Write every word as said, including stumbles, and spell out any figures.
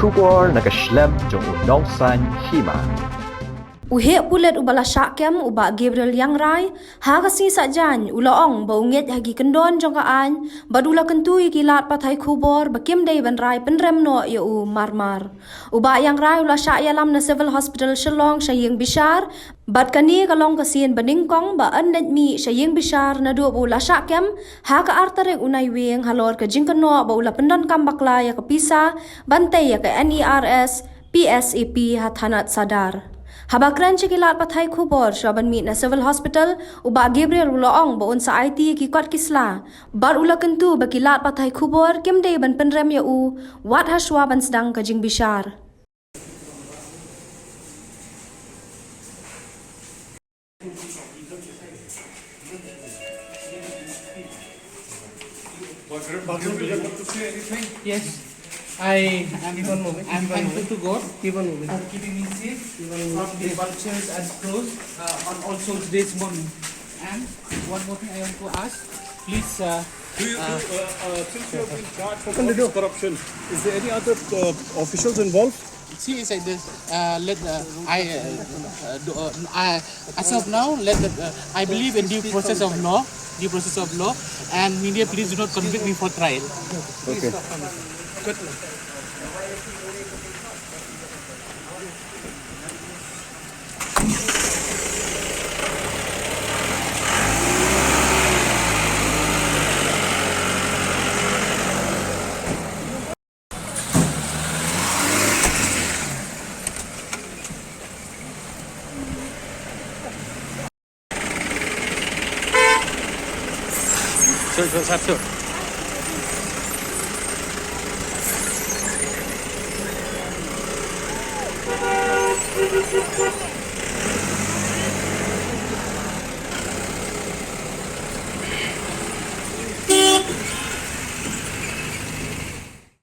Khubor na ka shlem jong u Nongsaiñ Hima. U heh pulit uba la shah kem u Bah Gabriel Iangrai, ha ka sngi Saitjaiñ, u la ong ba u ngeit ha ki kyndon jong ka aiñ, bad u la kyntu ïa ki lad pathai khubor ba kim dei ban rai pynrem noh ïa u marmar. U Bah Iangrai u la shah ïalam na Civil Hospital Shillong sha ïing bishar, bad kane ka long ka sien ba nyngkong ba yn leit mih sha ïing bishar naduh ba u la shah kem ha ka ar tarik u Naiwieng halor ka jingkynnoh ba u la pyndonkam bakla ïa ka pisa ban tei ïa ka NERS PSAP ha thanat Sadar. Haba kren sha ki lad pathai khubor shwa ban mih na Civil Hospital, u Bah Gabriel u la ong ba un sa aiti ïa ki kot ki sla, bad u la kyntu ba ki lad pathai khubor kim dei ban pynrem ïa u wat ha shwa ban sdang ka jingbishar. Yes. I am thankful to God for keeping me safe from the vultures and crows, uh, on All Souls Day this morning. And one more thing I want to ask, please, uh, do you, uh, do, uh, uh, since you have been charged for all this corruption, is there any other, uh, officials involved? See, it's like this. Uh, let, uh, I, uh, uh, do, uh, I, as of now, let the, uh, I believe in due process of law, due process of law, and media, please do not convict me for trial. Okay. Sure, sure, sure, sure.